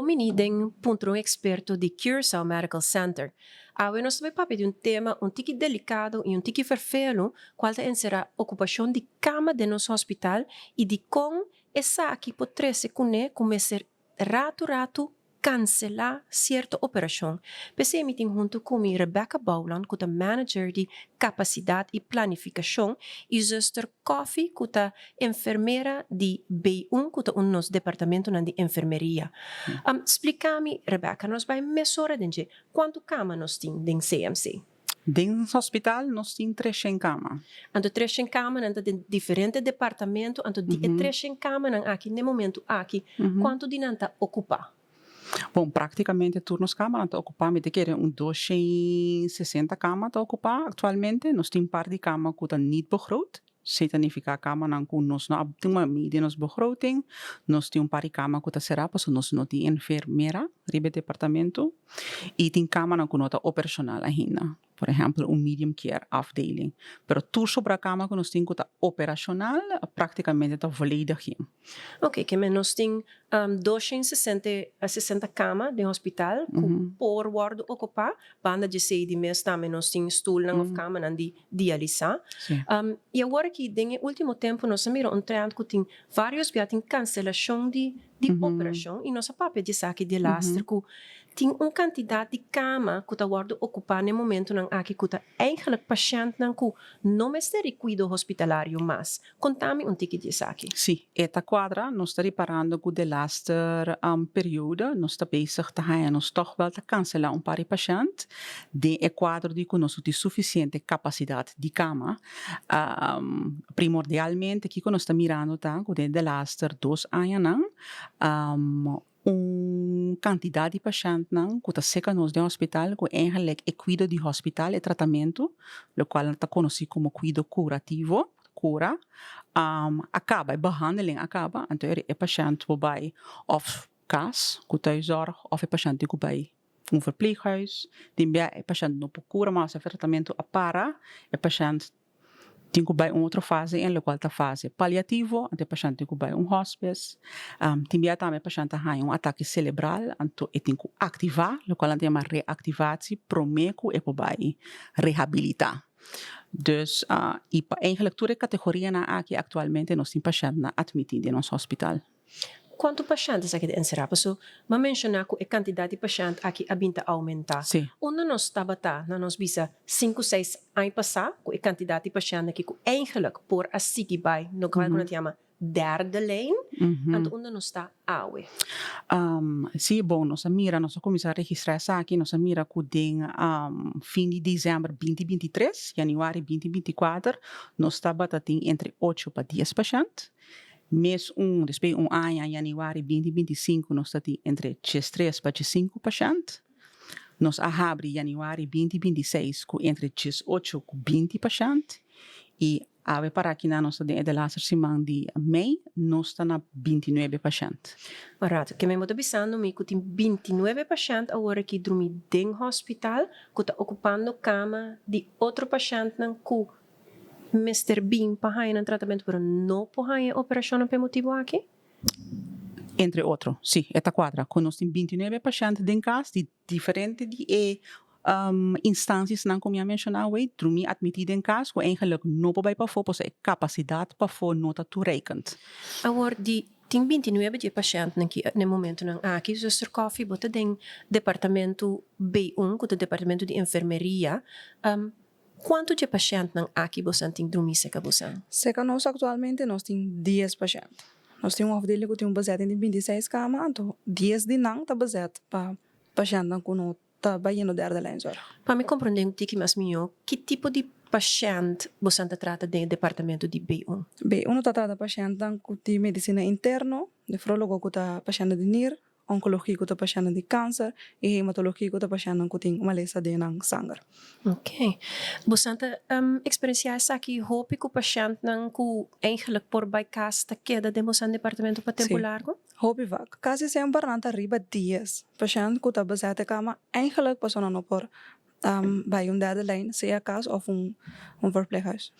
bini den Puntra un Experto di Curaçao Medical Center. Awe nos ta bai papia di un tema un tiki delicado y un tiki ferfelu cual ta encera ocupacion di cama den nos hospital y dicon esaki por trece cune cu mester ratu ratu kanselá sierto operashon. P'esei mi tin huntu ku mi Rebecca Bouwland ku ta manager di kapasidat i planifikashon i zuster Coffie ku ta enfermera di B un ku ta un nos departamentonan di enfermeria. Splika mi Rebecca, nos bai mesora den dje, kuantu kama nos tin den CMC? Den hospital nos tin treshen kama. Anto treshen kamanan ta den diferente departamento, anto di e treshen kamanan aki n'e momento aki, kuantu di nan ta okupá? Bon, praktikamente tur nos kamanan ta okupá. Mi ta kere un doshen sesenta kama ta okupá aktualmente. Nos tin un par di kama ku ta niet begroot. Esei ta nifiká kamanan ku nos no a tuma mee den nos begroting. Nos tin un par di kama ku ta será pasobra nos no tin enfermera riba e departamento. I tin kamanan ku no ta operashonal ainda. Por ehèmpel un medium care afdeling. Pero tur sobrá kama ku nos tin ku ta operashonal praktikamente ta volledig yen. Oké, ke men nos tin 260 kama den hospital ku por wòrdu okupá. Banda dje esei di mes tambe nos tin stulnan òf kamanan di dialisá. I awor aki den e último tempu nos a mira un trend ku tin vários bia tin kanselashon di di operashon i nos a papia di esaki delaster ku tin un kantidat di kama ku ta wòrdu okupá na e momentunan aki ku ta eigenlijk pashèntnan ku no mester di kuido hospitalario mas. Konta mi un tiki di esaki. Sí, e ta kuadra. Nos ta riparando ku delaster periode nos ta bezig ta haña nos tòg wèl ta kanselá un par di pashènt den e kuadro di ku nos no tin sufisiente kapasidat di kama. Primordialmente kiko nos ta mirando ta ku den delaster dos añanan un kantidat di pashèntnan ku ta seka nos den hospital ku eigenlik e kuido di hospital, e tratamentu, lokual ta konosí komo kuido kurativo, kura, a kaba, e behandeling a kaba, anto e pashènt por bai òf kas ku thuiszorg òf e pashènt tin ku bai un verpleeghuis. Tin bia e pashènt no por kura mas, e tratamentu a para, e pashènt tin ku bai un otro fase en lokual ta fase paliativo, anto e pashènt tin ku bai un hospice. Tin bia tambe e pashènt ta haña un atake selebral, anto e tin ku aktivá, lokual nan ta yama reaktivatie, promé ku e por bai rehabilitá. Dus, i pa eigenlik tur e kategorianan aki aktualmente nos tin pashèntnan atmití den nos hospital. Kuantu pashènt esaki ta enserá? Paso m'a menshoná ku e kantidat di pashènt aki a bin ta oumentá. Unda nos tabata na nos bisa sinku seis aña pasá ku e kantidat di pashènt aki ku eigenlik por a sigui bai lokual ku nan ta yama derde lijn, anto unda nos ta awe? Sí, bon, nos a mira, nos a kuminsá registrá esaki, nos a mira ku den fin di desèmber 2023, yanüari 2024, nos tabata tin entre ocho pa dies pashènt. Mes un, despues di un aña, yanüari 2025, nos ta tin entre 13 pa 15 pashènt. Nos a habri yanüari 2026 ku entre 18 ku 20 pashènt i awe para akinan nos ta den e delaster siman di mei, nos ta na 29 pashènt. Rato, ke men bo ta bisando mi ku tin 29 pashènt awor aki drumi den hospital ku ta okupando kama di otro pashèntnan ku mester bin pa haña nan tratamentu pero no por haña e operashonnan pa e motibu aki? Entre otro, si, e ta kuadra ku nos tin 29 pashènt den kas di diferente di e instanciasnan ku mi a menshoná awey, drumi atmití den kas ku eigenlik no por bai pafó pasobra e kapasidat pafó no ta toereikend. Awor, di tin 29 di e pashèntnan ki na e momentunan aki, Zuster Coffie, bo ta den departamentu B1 ku ta departamentu di enfermeria. Kuantu dje pashèntnan aki bosan tin drumí seka bosan? Seka nos aktualmente nos tin dies pashènt. Nos tin un afdeling ku tin un bezetting di 26 kama, anto 10 di nan ta bezet pa pashèntnan ku no ta bayendo derde lijn zorg. Pa mi komprondé un tiki mas mihó, ki tipo di pashènt bosan ta trata den e departamento di B1? B1 ta trata pashèntnan ku tin medisina interno, nefrólogo ku ta pashèntnan di nir, Onkologie ku ta pashèntnan di kanser i hematologie ku ta pashèntnan ku tin malesa den nan sanger. Ok. Bosan ta eksperensiá esaki hopi ku pashèntnan ku eigenlik por bai kas ta keda den bosan departamento pa tempu largu? Sí, hopi vak. Kasi semper nan ta riba 10 pashènt ku ta bezet e kama eigenlik pasobra nan no por. Bai un derde lijn, sea kas of un un verpleeghuis.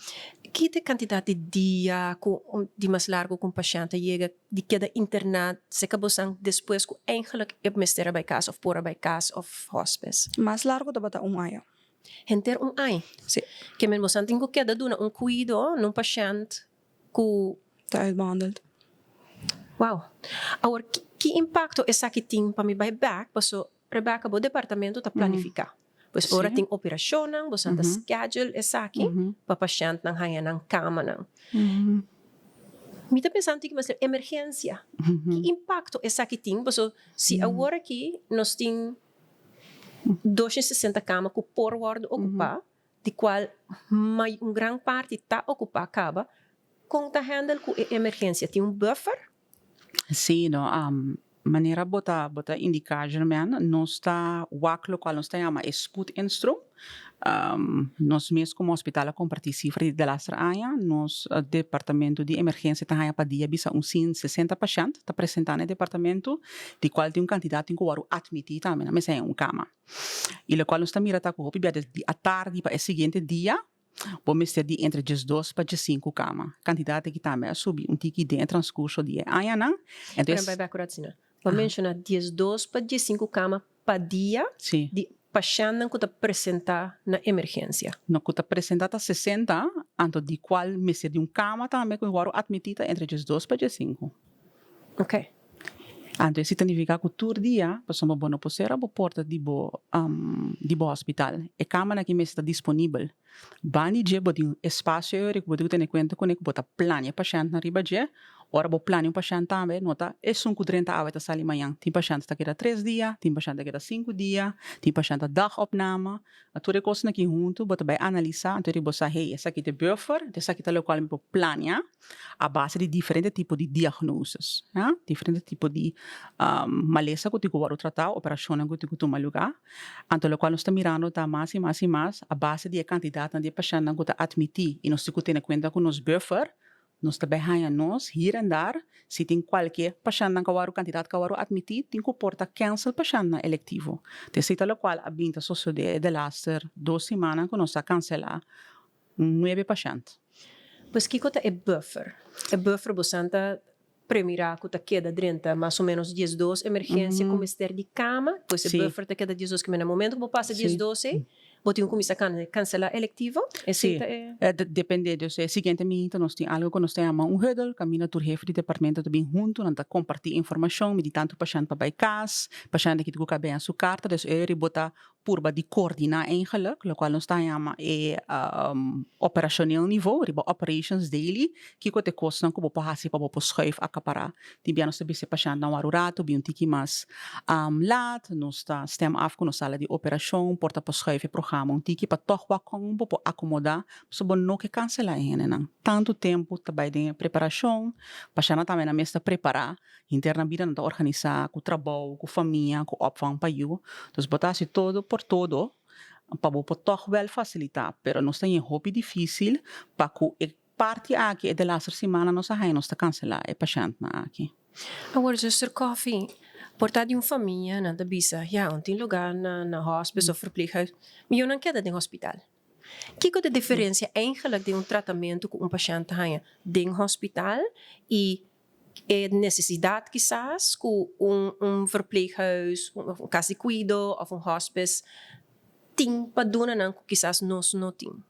Ki ta e kantidat di dia ku di mas largu ku un pashènt ta yega di keda interná serka bosan despues ku eigenlijk e mester a bai kas of por a bai kas of hospice? Mas largu tabata un aña. Henter un aña? Si. Ke men bosan tin ku keda duna un kuido na un pashènt ku. Ta uitbehandeld. Wow. Awor ki impakto esaki tin pa mi bai bèk paso Rebecca, bo departamento ta planifica. Pues ora tin operacionnan, bosan ta schedule esaki pa pashentnan haña nan camanan. Mi ta pensa un tiki mas emergencia. Ki impacto esaki tin? Paso si awor aki nos tin 260 cama cu por wordo ocupa, di cual un gran parti ta ocupa caba, con ta handle cu e emergencia? Tin un buffer? Sí, no, manera bo ta bo ta indiká Germaine, nos ta wak lokual nos ta yama e spoedinstroom. Nos mes komo hospital a kompartí sifra di delaster aña, nos departamento di emergensia ta haña pa dia bisa un 160 pashènt ta presentá na e departamento, di kual tin un kantidat tin ku wòrdu atmití tambe, nan mester haña un kama. I lokual nos ta mira ta ku hopi bia di atardi pa e siguiente dia, Bo mester di entre 12 pa 15 kama. Kantidat aki tambe a subi un tiki den e transkurso di e añanan. Pero bai bai akurat asina. Bo a menshoná 12 pa 15 kama pa dia di pashèntnan ku ta presentá na emergensia. No, ku ta presentá ta 60, anto di kual mester di un kama tambe ku wòrdu atmití ta entre 12 pa 15. Ok. Anto esei ta nifiká ku tur dia, pasobra bo no por sera bo porta di bo di bo hospital. E kamanan aki mester ta disponibel. Banda di dje bo tin espasio ei ku bo tin ku tene kuenta kuné ku bo ta plania pashèntnan riba dje. Ora bo plania un pashènt tambe no ta esun ku drenta awe ta sali mañan. Tin pashènt ta keda tres dia, tin pashènt ta keda sinku dia, tin pashènt ta dagopname. Tur e kosnan aki huntu bo ta bai analisá anto riba bo sa hey esaki ta e buffer, esaki ta lokual mi por plania. A base di diferente tipo di diagnoses, ya, diferente tipo di malesa ku tin ku wòrdu tratá, operashonnan ku tin ku tuma lugá. Anto lokual nos ta mirando ta mas i mas i mas a base di e kantidatnan di e pashèntnan ku ta atmití i nos tin ku tene kuenta ku nos buffer, nos ta bai haña nos hier en dar si tin kualke pashèntnan ku a wòrdu kantidat ku a wòrdu atmití tin ku por ta kènsel pashèntnan elektivo. Esei ta lokual a bin ta sosodé e delaster dos simannan ku nos a kanselá Nuebe pashènt. Pues kiko ta e buffer? E buffer bosan ta premirá ku ta keda drenta mas o ménos 12 emergensia ku mester di kama, pues e buffer ta keda 12 kima. Na momento ku bo pasa 12 ei, bo tin ku kuminsá kanselá elektivo? Esei ta e. Sí, depende. Dus e siguiente minita nos tin algu ku nos ta yama un huddle, kaminda tur hefe di departamento ta bin huntu, nan ta kompartí informashon, midi tantu pashènt pa bai kas, pashènt aki tin ku kab'é su karta, dus ei bo ta purba di coordina eigenlijk, locual nos ta yama e operacioneel niveau, riba operations daily, kico ta e cosnan cu bo por haci pa bo por schuif acapara. Tin bia nos ta bisa e pashentnan wak un rato, bin un tiki mas laat, nos ta stem af cu nos sala di operacion, por ta por schuif e programa un tiki pa toch wak con bo por acomoda, pasobra bo no ke cancela e hendenan. Tanto tempo ta bay den e preparacion, pashentnan tambe nan mes ta prepara. Henter nan bida nan ta organisá ku trabou, ku famia, ku opvang pa yu. Dus bo ta hasi todo por todo pa bo por tòg wèl fasilitá. Pero nos ta yen hopi difísil pa ku e parti aki e delaster simana nos a haña nos ta kanselá e pashèntnan aki. Awor zuster Coffie, por ta di un famia nan ta bisa, ya, un tin lugá na na hospice of verpleeghuis, mi yonan keda den hospital. Kiko ta e diferensia eigenlijk den un tratamentu ku un pashènt ta haña den hospital i E nesesidat kisas ku un un verpleeghuis, un kas di kuido òf un hospice tin pa duna nan ku kisas nos no tin?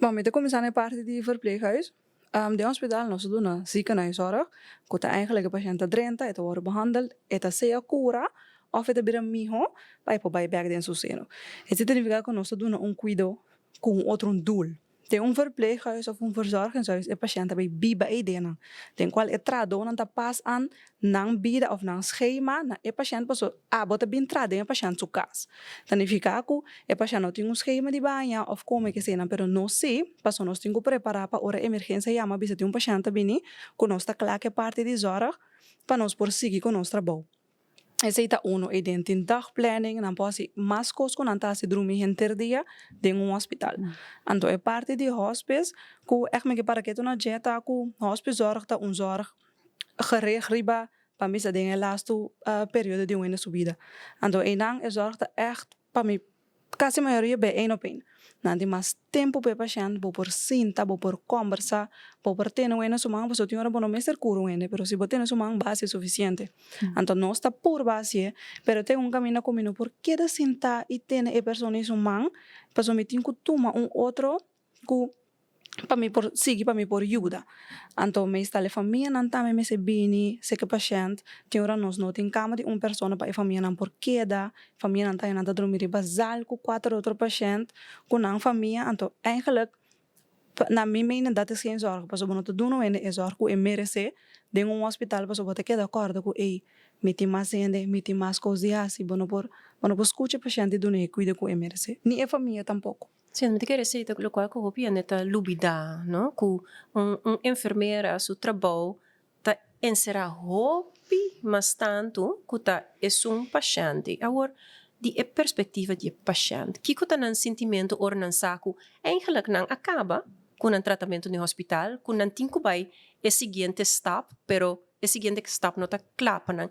Bon, mi ta kuminsá na e parti di verpleeghuis. Den hospital nos ta duna ziekenhuiszorg, ku ta eigenlijk e pashènt ta drenta, e ta wòrdu behandeld, e ta sea kura òf e ta bira mihó pa e por bai bèk den su seno. Esei ta nifiká ku nos ta duna un kuido ku un otro un doel. Den un verpleeghuis of un verzorgingshuis e pashènt ta bay biba e ideanan, den kual e trahadónan ta pas an nan bida of nan schema na e pashènt paso abo ta bin traha den e pashènt su kas. Ta nifiká ku e pashènt no tin un schema di baña of kome kesenan pero nos si paso nos tin ku prepará pa ora emergensia yama bisa tin un pashènt ta bini ku nos ta kla ku e parti di zòrg pa nos por sigui ku nos trabou. Esei ta uno. I den tin dagplanning, nan por hasi mas kos ku nan ta hasi drumi henter dia den un hospital. Anto e parti di hospice ku ègt mi ke para ketu na dje ta ku hospicezorg ta un zòrg gericht riba pa mi sa den e lastu periodo di un hende su bida. Anto einan e zòrg ta ègt pa mi. Kasi mayoria bay één op één. Nan tin mas tempu pa e pashènt, bo por sinta, bo por kòmbersá, bo por tene un hende su man, pasobra tin ora bo no mester kura un hende, pero si bo tene su man basi e sufisiente. Anto nos ta purba hasié, pero ten un kaminda ku mi no por keda sintá i tene e persona i su man, pasobra mi tin ku tuma un otro ku pa mi por sigui, pa mi por yuda. Anto meestal e famianan tambe mester bini seke pashènt. Tin ora nos no tin kama di un persona pa e famianan por keda. Famianan ta nan ta drumi riba zal ku kuater otro pashènt ku nan famia. Anto eigenlijk na mi mening dat is geen zorg pasobra bo no ta duna un hende e zorg ku e meresé den un hospital pasobra bo ta keda kòrda ku ey mi tin mas hende, mi tin mas kos di hasi. Bo no por bo no por skucha e pashènt i duna e kuido ku e meresé, ni e famia tampoko. Sí, mi ta kere esei ta lokual ku hopi hende ta lubidá, no? Ku un un enfermera su trabou ta enserá hopi mas tantu ku ta esun pashènt. Awor, di e perspektiva di e pashènt, kiko ta nan sintimentu ora nan sa ku eigenlijk nan a kaba ku nan tratamentu den hospital, ku nan tin ku bai e siguiente stap, pero e siguiente stap no ta kla pa nan.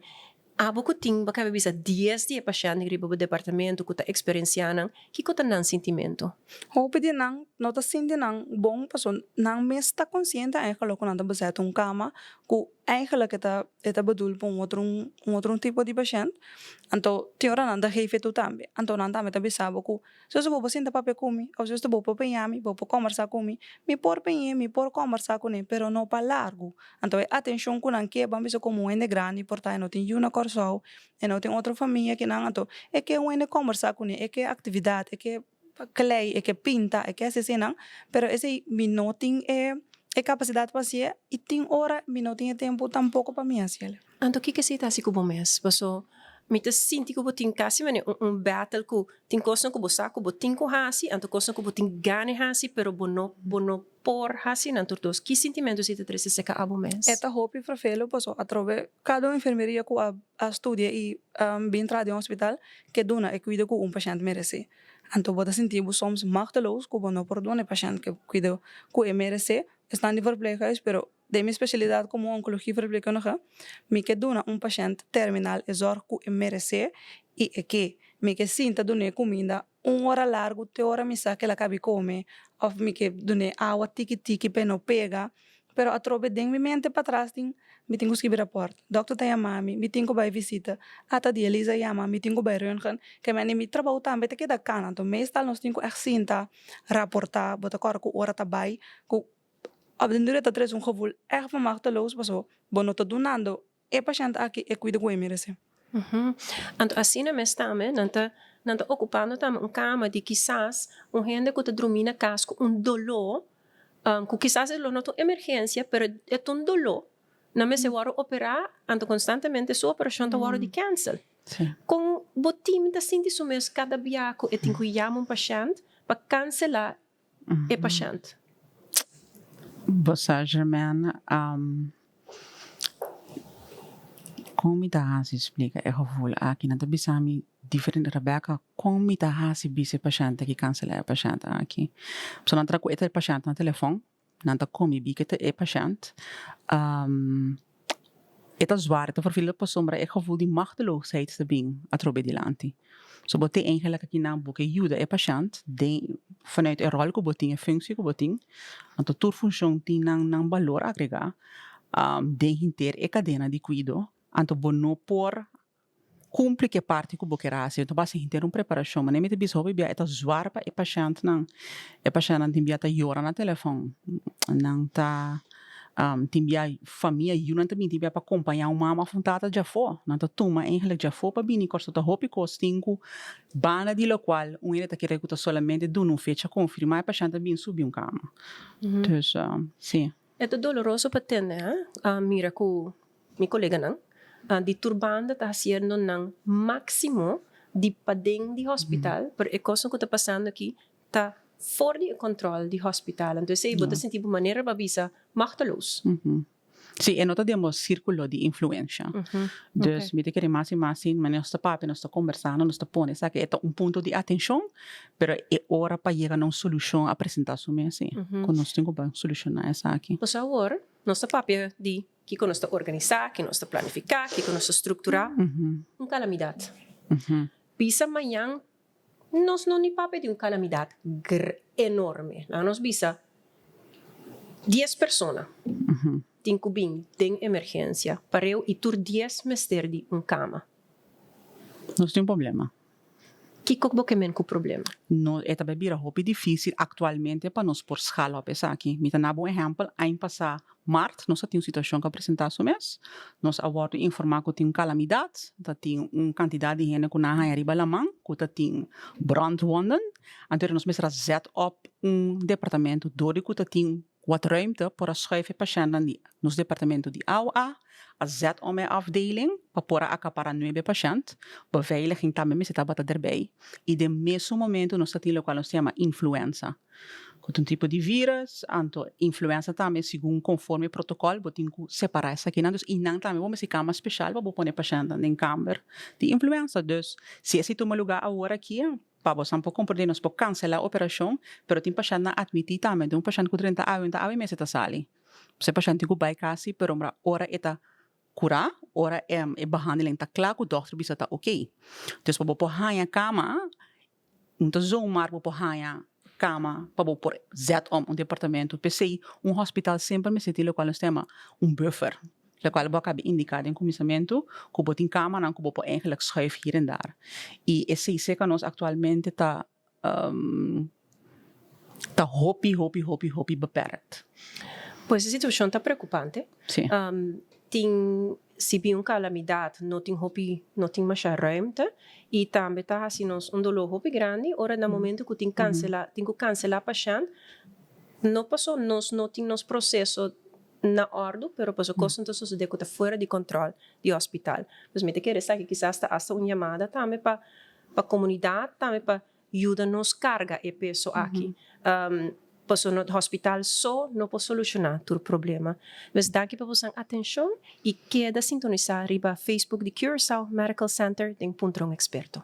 Abo ku tin bo kaba bisa dies di e pashènt riba bo departamento ku ta eksperensiá nan, kiko ta nan sintimentu? Hopi di nan no ta sinti nan bon pasobra nan mes ta konsiente eigenlijk ku nan ta bezet un kama ku eigenlijk e ta e ta bedoel pa un otro un otro tipo di pashènt. Anto tin ora nan ta geef e tu tambe. Anto nan tambe ta bisa bo ku Si bo por sinta papia ku mi, òf si bo por peña mi, bo por kòmbersá ku mi, mi por peñ'é, mi por kòmbersá kuné, pero no pa largu. Anto e atenshon ku nan ke, ban bisa komo un hende grandi, por ta e no tin yu na Kòrsou, e no tin otro famia kinan, anto e ke un hende kòmbersá kuné, e ke aktividat, e ke klei, e ke pinta, e ke hasi eseinan, pero esei mi no tin e e kapasidat pa hasié i tin ora mi no tin e tempu tampoko pa mi hasiel. Anto kiko esei ta hasi ku bo mes? Paso mi ta sinti ku bo tin kasi manera un un battle ku tin kosnan ku bo sa ku bo tin ku hasi, anto kosnan ku bo tin gana hasi pero bo no bo no por hasi nan tur dos. Ki sintimentu esei ta trese serka abo mes? E ta hopi vervelo paso atrobe kada un enfermeria ku a a studia i bin traha den hospital ke duna e kuido ku un pashènt meresé. Anto bo ta sinti bo soms machteloos ku bo no por duna e pashènt ke kuido ku e meresé. Esnan di verpleeghuis pero Den mi spesialidat komo onkologie-verpleegkundige, mi ke duna un pashènt terminal e zòrg ku e meresé i e ke. Mi ke sinta dun'é kuminda un ora largu te ora mi sa ku el a kabi kome òf mi ke dun'é awa tiki tiki pa e no pega. Pero atrobe den mi mente patras tin, mi tin ku skibi rapòrt, dòkter ta yama mi, mi tin ku bai visita, ata dialisa a yama, mi tin ku bai röntgen. Ke mende mi trabou tambe ta keda kana. Anto meestal nos tin ku ègt sinta raportá, bo ta kòrda ku ora ta bai, ku Op den duur e ta trese un gevoel ègt van machteloos paso bo no ta dunando e pashènt aki e kuido ku e meresé. Anto asina mes tambe nan ta nan ta okupando tambe un kama di kisas un hende ku ta drumí na kas ku un doló ku kisas e lo no ta un emergensia pero e ta un doló nan mester wòrdu operá anto konstantemente su operashon ta wòrdu di kènsel. Kon bo tim ta sinti su mes kada bia ku e tin ku yama un pashènt pa kanselá e pashènt. Bo sa Germaine, kon mi ta hasi splika e gevoel aki? Nan ta bisa mi diferente, Rebecca, kon mi ta hasi bisa e pashènt aki kanselá e pashènt aki? Pasobra nan ta ku e pashènt na telefòn, nan ta komi bi ku e pashènt. E ta zwaar, e ta vervelend pasobra e gevoel di machteloosheid ta bin atrobe dilanti. So bo tin eigenlijk akinan bo ke yuda e pashent den vanuit e rol ku bo tin, e functie ku bo tin. Anto tur funcion tin nan nan balor agrega den henter e kadena di kuido. Anto bo no por Cumpli cu e parti cu bo kier haci. Ta basa henter un preparacion. Manera mi ta bisa hopi bia e ta zwar pa e pashentnan. E pashentnan tin bia ta yora na telefon. Nan ta tin bia famia yunan ta bini tin bia pa compaña un mama of un tata djafo. Nan ta tuma eigenlijk djafo pa bini Kòrsou. Ta hopi kos tin cu banda di locual un hende ta kere cu ta solamente duna un fecha confirma e pashent ta bini subi un cama. Dus si. E ta doloroso pa tende ha. Mira cu Mi koleganan di tur banda ta hasiendo nan máksimo di paden di hospital, pero e kosnan ku ta pasando aki ta for di e kòntròl di hospital. Anto esei bo ta sinti bo manera pa bisa machteloos. Sí, e no ta den bo sírkulo di influensha. Dus mi ta kere mas i mas sin manera nos ta papia, nos ta kombersando, nos ta pone esaki e ta un punto di atenshon, pero e ora pa yega na un solushon a presentá su mes, sí, ku nos tin ku bai solushoná esaki. Pasobra awor nos ta papia di Kiko nos ta organisá, ki nos ta planifiká, kiko nos ta strukturá? Un kalamidat. Bisa mañan Nos no ni papia di un kalamidat enorme. Laga nos bisa dies persona tin ku bin den emergensia pareu i tur dies mester di un kama. Nos tin un problema. Kiko bo ke men ku problema? No, e ta bai bira hopi difísil aktualmente pa nos por skala op esaki. Mi ta na bo un ehèmpel, aña pasá mart nos a tin un situashon ku a presentá su mes. Nos a wòrdu informá ku tin un kalamidat, ta tin un kantidat di hende ku nan a haña riba laman ku ta tin brandwonden. Anto nos mester a zèt op un departamento dor di ku ta tin Wat ruimte por a schuif e pashèntnan di nos departamento di AOA a zet om e afdeling pa por a akapará nuebe pashènt. Beveiliging tambe mester tabata derbei i den mesun momento nos ta tin lokual nos ta yama influenza ku ta un tipo di vírus, anto influenza tambe segun konforme protokòl bo tin ku separá esakinan dus i nan tambe bo mester kama speshal pa bo pone pashèntnan den kamber di influenza. Dus si esei tuma lugá awor aki Pa bosan por komprendé nos por kanselá operashon, pero tin pashèntnan atmití tambe. Tin un pashènt ku drenta awe, ta awe mes e ta sali. Pues e pashènt tin ku bai kasi, pero mira ora e ta kurá, ora e behandeling ta kla ku dòkter bisa ta oké. Dus pa bo por haña kama, no ta zomaar bo por haña kama pa bo por zet om un departamento. P'esei un hospital semper mester tin lokual nos ta yama un buffer. Lokual bo a kabi indiká den kuminsamentu ku bo tin kamanan ku bo por eigenlik schuif hier en daar. I esei seka nos aktualmente ta ta hopi hopi hopi hopi beperkt. Pues e situashon ta preokupante. Sí. Tin si bin un kalamidat no tin hopi no tin masha ruimte i tambe ta hasi nos un doló hopi grandi ora na momento ku tin kansela tin ku kansela pashènt no paso nos no tin nos proseso na òrdu, pero pasobra kosnan ta sosodé ku ta fuera di kòntròl di hospital. Pues mi ta kere esaki kisas ta asta un yamada tambe pa pa komunidat tambe pa yuda nos karga e peso aki. Pasobra no hospital so no por solushoná tur problema. Pues danki pa bosan atenshon i keda sintonisá riba Facebook di Curaçao Medical Center den Puntra un Eksperto.